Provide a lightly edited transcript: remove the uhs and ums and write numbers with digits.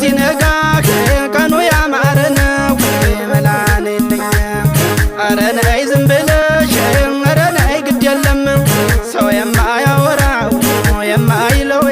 ሲነጋ ቀኑ ያማረ ነው። መላ ነይልኝ፣ ኧረ ነይ ዝም ብለሽ፣ ኧረ ነይ ግድ የለም፣ ሰው የማያወራው የማይለው።